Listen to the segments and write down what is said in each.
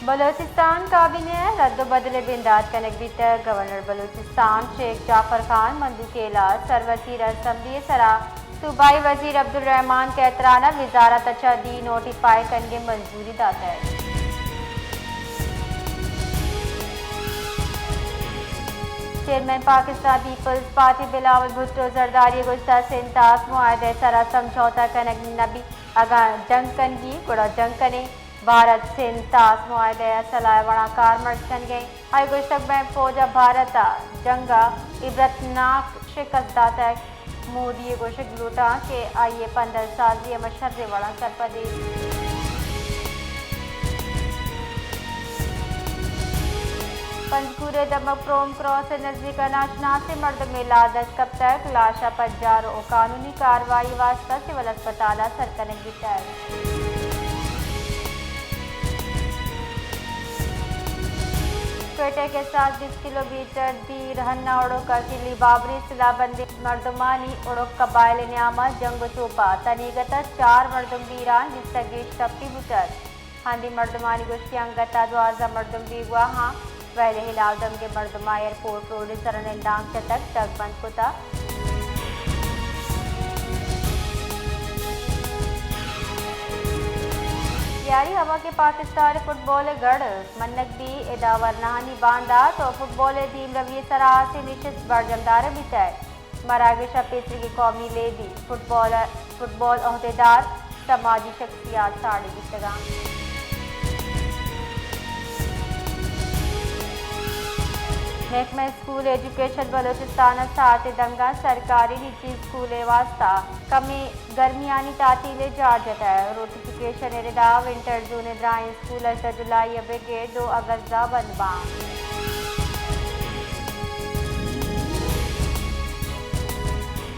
بلوچستان کابینہ ء رد ء بدل ء بندات کنگ بیتگ۔ گورنر بلوچستان شیخ جعفر خان مندوخیل ء سروزیر اسمبلی ء سرا صوبائی وزیر عبدالرحمان کھتران ء وزارت ء چہ ڈی نوٹیفائی کنگ ء منظوری داتگ۔ چیئرمین پاکستان پیپلز پارٹی بلاول بھٹو زرداری ء گوشتگ سندھ طاس معاہدہ ء سرا سمجھوتہ کنگ نہ بیت، اگاں جنگ کنگی گڑا جنگ کنیں۔ بھارت سندھ طاس معاہدہ ء صلاح ء وڑاں کارمرز کنگ ء انت۔ آئی ء گوشتگ بینک فوج ء بھارت ء جنگ ء عبرتناک شکست داتگ۔ مودی ء گوشگ لوٹاں کہ آئی ء پندل سازی ہما شریں وڑاں سرپد انت۔ پنجگور ء دمگ پروم کراس ء نزیک ء ناشناسیں مردمے لاش دست کپتگ۔ لاش ء پجار و قانونی کاروائی واستہ سول اسپتال ء سر کنگ بیتگ۔ کوئٹہ ء کساس بیست کلومیٹر دیر ہنہ اڑوک ء کلی بابری سلاہ بندیں مردمانی اڑوک قبائل ء نیام ء جنگ و چوپ ء تنیگت ء چار مردم بیران، بیست ء گیش ٹپی بوتگ۔ ہندی مردمانی گوشگ ء انگت ء دوازدہ مردم بیگواہ آں۔ ویل ء ہلاودمگ ء مردماں ایئرپورٹ روڈ ء سرا نندانک جتگ، ڈگ بند کتگ۔ یاری ہما کہ پاکستان ء فٹبال ء گڑ منگ بی، ادا ورناہانی باندات و فٹبال ء دیمروی ء سرا ہاسیں نشست برجم دارگ بیتگ۔ مراگش ء پیسریگیں قومی لیبی فٹبال، فٹبال عہدیدار سماجی شخصیات ساڑی بیتگاں۔ محکمہ اسکول ایجوکیشن بلوچستان ء ساعت ء دنگا سرکاری نجی اسکول ء واستہ کمیں گرمیانی تعطیل ء جار جتگ۔ نوٹیفکیشن ء ردا ونٹر زون ء درائیں اسکول ہژدہ جولائی ء بگر دو اگست ء بند باں۔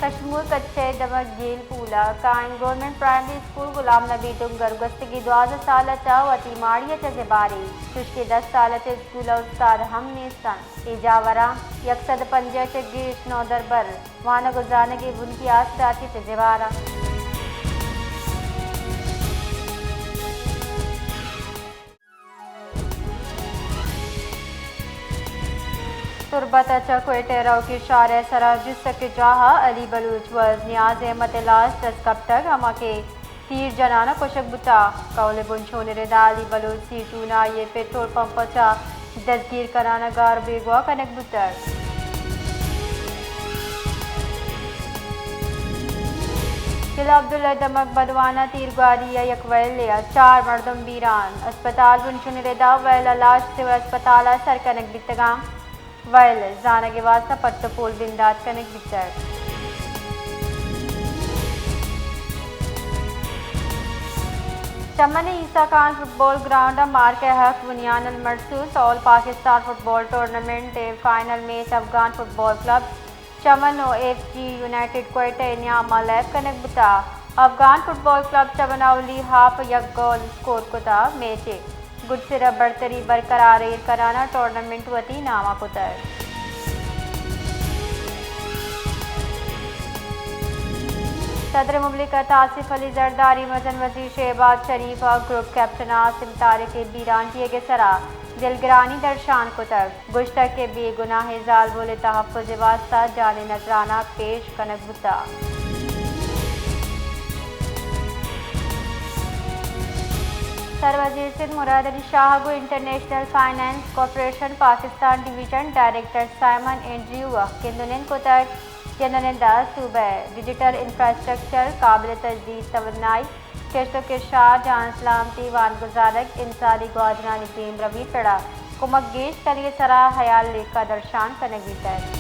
کشمور کچہ ء دمگ گیل پول ء کائن گورنمنٹ پرائمری اسکول غلام نبی ڈنگر گوستگیں دوازدہ سال ء چہ وتی ماڑی ء چہ زباری، چوشکہ دس سال ء چہ اسکول ء استاد ہم نیست انت۔ اے جاوراں یک سد ء پنجاہ ء چہ گیش نودربر وانگ و زانگ ء بنکی آسراتی چہ زبار انت۔ تربت ء چہ کوئٹہ ء روکی شارع ء سرا جست ء جاہ ء علی بلوچ و نیاز احمد ء لاش دست کپتگ، ہما کہ تیر جنان ء کشگ بوتگ۔ کہول ء بنشون ء ردا علی بلوچ سی جون ء آئی ء پٹرول پمپ ء چہ دزگیر کنان ء گار بیگواہ کنگ بوتگ۔ ضلع عبداللہ دمگ بدوان ء تیرگواری ء یک ویلے ء چار مردم بیران، اسپتال بنشون ء ردا ویل ء لاش سول اسپتال ء سر کنگ بیتگاں۔ ویل زانگ ء واستہ پٹ ء پول بندات کنگ بیتگ۔ چمن ء عیسی خان فٹبال گراؤنڈ ء مارک ء ہک بنیان المرصوص آل پاکستان فٹبال ٹورنامنٹ ء final match Afghan football club چمن و ایف جی یونائیٹڈ کوئٹہ ء نیام ء لیب کنگ بوتگ۔ افغان فٹبال کلب چمن ء اولی ہاف ء یک گول اسکور کتگ۔ میچ ء گڈسر ء برتری برقرار ایر کنان ء ٹورنامنٹ وتی نام ء کتگ۔ صدر مملکت آصف علی زرداری مزن وزیر شہباز شریف ء گروپ کیپٹن عاصم طارق ء بیران دیگ ء سرا دلگرانی درشان کتگ۔ گوشتگ کہ بے گناہیں زالبول ء تحفظ ء واستہ جان ء نذرانہ پیش کنگ بوتگ۔ سروزیر سندھ مراد علی شاہ ء گوں international finance corporation Pakistan division director Simon Andrew ء گند ء نند کتگ۔ گند ء نند ء صوبہ ء ڈیجیٹل انفراسٹرکچر، قابل تجدید توانائی، کشت و کشار، جان سلامتی، وانگزانگ، انسانی گوادرانی دیمروی پڑ ء کمک گیش کنگ ء سرا ہیال لیکہ درشان کنگ بیتگ۔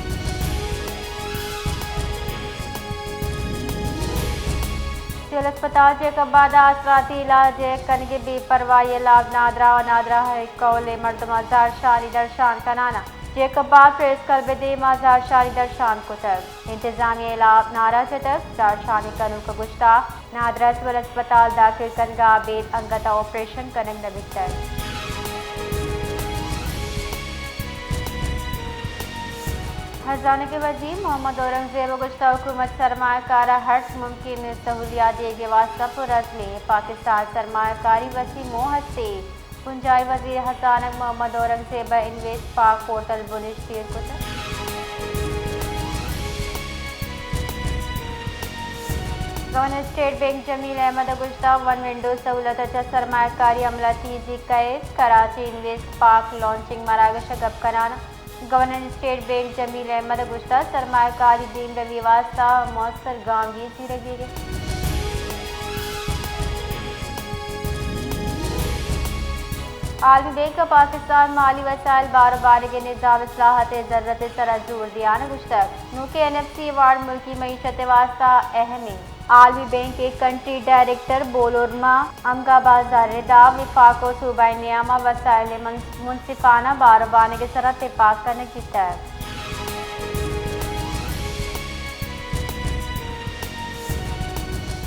سول اسپتال جیکب آباد ء آسراتی علاج ء کنگ ء بے پرواہی ء لاپ نادراہ و نادراہ ء کہول ء مردماں زہرشانی درشان کنان ء جیکب آباد پریس کلب ء دیم ء زہرشانی درشان کتگ۔ انتظامیہ ء ہلاپ نعرہ جتگ۔ زہرشانی کنوک ء گوشتگ، نادراہ سول ہسپتال داخل کنگ ء ابید انگت ء آپریشن کنگ نہ بیتگ۔ ہرزانگ ء وزیر محمد اورنگزیب ء گوشتگ، حکومت سرمایہ کار ء ہرچ ممکن سہولیات دیگ ء واستہ پرعزم انت۔ پاکستان ء سرمایہ کاری وسیع موہ ہستے۔ بنجاہی وزیر خزانہ محمد اورنگزیب ءَ انویسٹ پاک پورٹل بنشت ایر کتگ۔ گورنر اسٹیٹ بینک جمیل احمد ءَ گوشتگ، ون ونڈو سہولت ءَ چہ سرمایہ کاری عمل ءَ تیزی کئیت، کراچی انویسٹ پاک لانچنگ مراگش ءَ گپ کنان۔ گورنر اسٹیٹ بینک جمیل احمد ءَ گوشتگ، سرمایہ کاری دیمروی ءِ واستہ موثر گامگیج زیرگ بیگ ءَ۔ عالمی بینک ءَ پاکستان مالی وسائل بار ءُ بانگ ءِ نظام اصلاحات ءِ ضرورت ءِ سرا زور دیان ءَ گوشتگ، نوکیں این ایف سی ایوارڈ ملکی معیشت ءِ واستہ اہم انت۔ عالمی بینک ءِ کنٹری ڈائریکٹر بولورما امگا بازار ءِ ردا وفاق ءُ صوبائی نیام ءَ وسائل ءِ من-، منصفانہ بار ءُ بانگ ءِ سرا تپاک کنگ بیتگ۔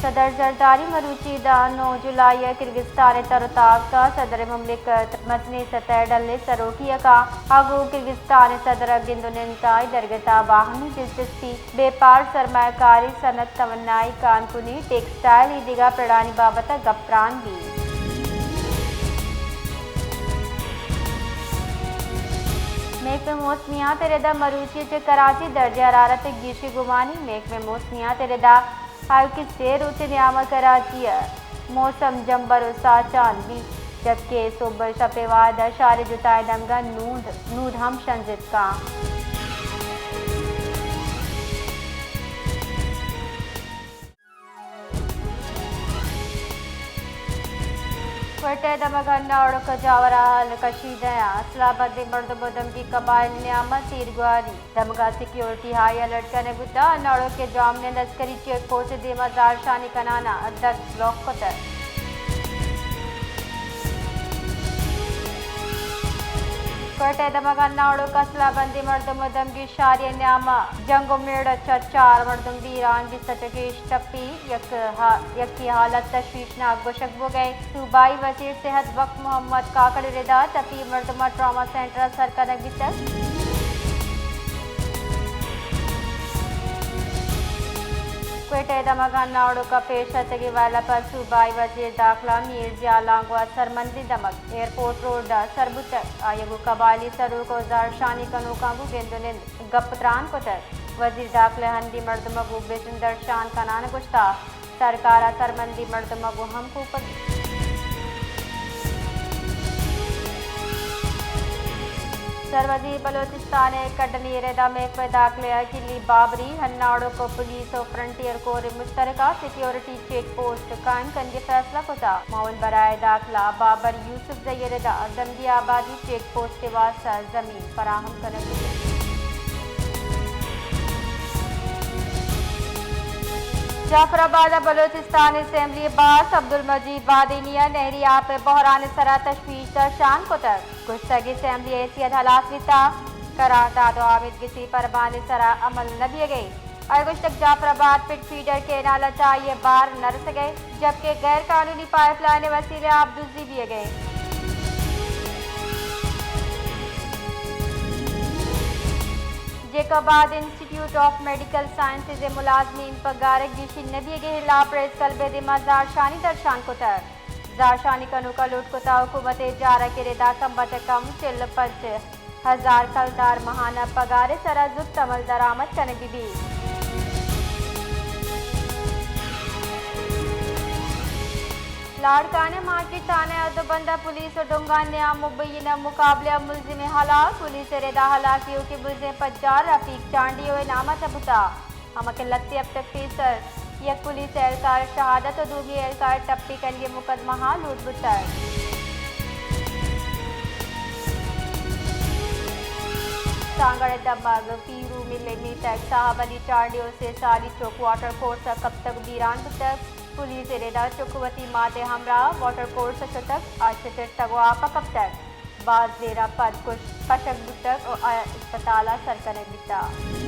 صدر زرداری مروچی داں نو جولائی ءَ کرگستان ءِ تر ءُ تاب ءَ صدر مملکت، مزنیں سطح ءِ ڈل ءِ سروکی ءَ کنت ءُ گوں کرگستان ءِ صدر ءَ گند ءُ نند ءِ درگت ءَ باہمی دلچسپی، بیپار سرمایہ کاری، صنعت، توانائی، کانکنی، ٹیکسٹائل ءُ دگہ پڑانی بابت ءَ گپ تران بیت۔ محکمہ موسمیات ءِ ردا مروچی چہ کراچی درجہ حرارت ءِ گیشی گمانی۔ محکمہ موسمیات ءِ ردا ہلکیں سے روچ ءِ نیام ءَ کراچی ءِ موسم جمبر ءُ ساچان بیت، جبکہ سہب ءُ شپ ءِ وہد ءَ شار ءِ جتائیں دمگاں نود، نود ہم شنزت کنت۔ کوئٹہ ءِ دمگ ہناڑک ءِ جاور ءَ ہال کشیدہ اَنت۔ اسلحہ بندیں مردم ءُ دمگی قبائل ءِ نیام ءَ تیرگواری۔ دمگ ءَ سیکیورٹی ہائی الرٹ کنگ بوتگ۔ ہناڑک ءِ جامنند عسکری چیک پوسٹ ءِ دیما زہرشانی کنان ءَ دز بلاک کتگ۔ کوئٹہ ءِ دمگ ہناڑک ءَ اسلحہ بندیں مردم ءُ دمگی شاری ءِ نیام ءَ جنگ ءُ میڑ ءَ چہ چار مردم بیران، بیست ءَ چہ گیش ٹپی، یک ہا-، یکے حالت تشویشناک گوشگ بوگ ءَ اِنت۔ صوبائی وزیر صحت بخش محمد کاکڑ ءِ ردا ٹپی مردماں ٹراما سینٹر ءَ سر کنگ بیتگ۔ کوئٹہ ءِ دمگ ہناڑک ءَ پیش اتگیں ویل ءَ پد صوبائی وزیر داخلہ میر ضیاء لانگو ءَ سرمندیں دمگ ایئرپورٹ روڈ ءَ سر بوتگ۔ آئی ءَ گوں قبائلی سروک ءُ زہرشانی کنوکاں گوں گند ءُ نند گپ ءُ تران کتگ۔ وزیر داخلہ ءَ ہندی مردم ءَ گوں بزم درشان کنان ءَ گوشتگ، سرکار ءَ سرمندیں مردم ءَ گوں ہم کوپگی۔ سروزیر بلوچستان ءِ کڈنی ءِ ردا محکمہ داخلہ ءِ کلی بابری، ہناڑک ءُ پولیس ءُ فرنٹیئر کور ءِ مشترکہ سیکیورٹی چیک پوسٹ قائم کنگ ءِ فیصلہ کتگ۔ معاون برائے داخلہ بابر یوسف زئی ءِ ردا دمگی آبادی چیک پوسٹ ءِ واستہ زمین فراہم کنگ بوتگ۔ جعفر آباد ءَ بلوچستان اسمبلی ءِ باسک عبدالمجید بادینی ءَ نہری آپ ءِ بحران ءِ سرا تشویش درشان کتگ۔ گوشتگ، اسمبلی ءِ حیثیت ہلاس بیتگ، قرارداد ءُ آمیدگسی پرمان ءِ سرا عمل نہ بیگ ءَ اِنت۔ آئی ءَ گوشتگ، جعفر آباد پٹ فیڈر کینال ءَ چہ آئی ءَ بار نہ رسگ ءَ، جبکہ غیر قانونی پائپ لائن ءِ وسیلہ ءَ آبدوزی بیگ ءَ۔ جیکب آباد انسٹیٹیوٹ آف میڈیکل سائنسز ءِ ملازمین پگار ءِ گیشی نہ بیگ ءِ ہلاپ پریس کلب ءِ دیما زہرشانی درشان کتگ۔ زہرشانی کنوکاں لوٹ کتگ، حکومت ءِ اجارہ کہ ردا کم ءَ چہ کم چل ءُ پنچ ہزار کلدار ماہانہ پگار ءِ سرا زوت عمل درآمد کنگ بہ بیت۔ لاڑکانہ مارکیٹ تھانہ ءِ حد ءُ بند ءَ پولیس ءُ ڈنگانی نیام ءَ مبینہ مقابلہ ءَ ملزمے ہلاک۔ پولیس ءِ ردا ہلاک ایوکیں ملزم پجار رفیق چانڈیو ءِ نام ءَ چہ بوتگ۔ ہما کہ لھتے ہپتگ پیسر یک پولیس اہلکار ءِ شہادت ءُ دومی اہلکار ءِ ٹپی کنگی مقدمہ ہاں لوٹ بوتگ۔ سانگڑ ءِ دمگ پیرو ملے میتگ صاحب علی چانڈیو سے سالی چک واٹر کورس ءَ کپتگ بیران بوتگ۔ پولیس ءِ ردا چک وتی مات ءِ ہمراہ واٹر کورس ءَ شتگ، آ چترتگ ءُ آپ ءَ کپتگ۔ باز دیر ءَ پد کش-، کشگ بوتگ ءُ آ اسپتال ءَ سر کنگ بیتگ۔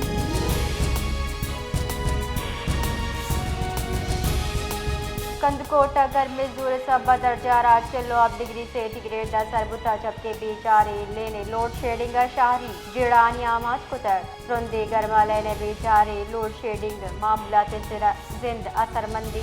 کندکوٹ ءَ گرمی ءِ زور ءِ سبب ءَ درجہ حرارت چل ءُ ہپت ڈگری سینٹی گریڈ ءَ سر بوتگ، جبکہ بیچاریں لین ءَ لوڈ شیڈنگ ءَ شہری جیڑھانی آماچ کتگ۔ ترندیں گرمالین ءَ بیچاریں لوڈ شیڈنگ معمولات ءِ سرا زند اثرمندی۔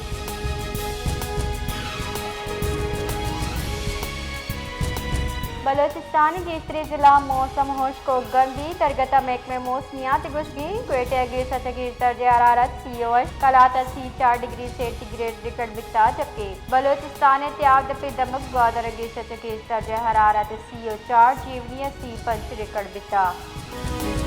بلوچستان ءِ گیشتریں ضلع موسم ہشک ءُ گرم بیت۔ درگت ءَ محکمہ موسمیات ءِ گوشگ اِنت، کوئٹہ ءَ گیش ءَ چہ گیش درجہ حرارت سی ءُ ہشت، قلات ءَ سی ءُ چار ڈگری سینٹی گریڈ ریکارڈ بیتگ، جبکہ بلوچستان ءِ تیاب دپ ءِ دمگ گوادر ءَ گیش ءَ چہ گیش درجہ حرارت سی ءُ چار، جیونی ءَ سی ءُ پنچ ریکارڈ بیتگ۔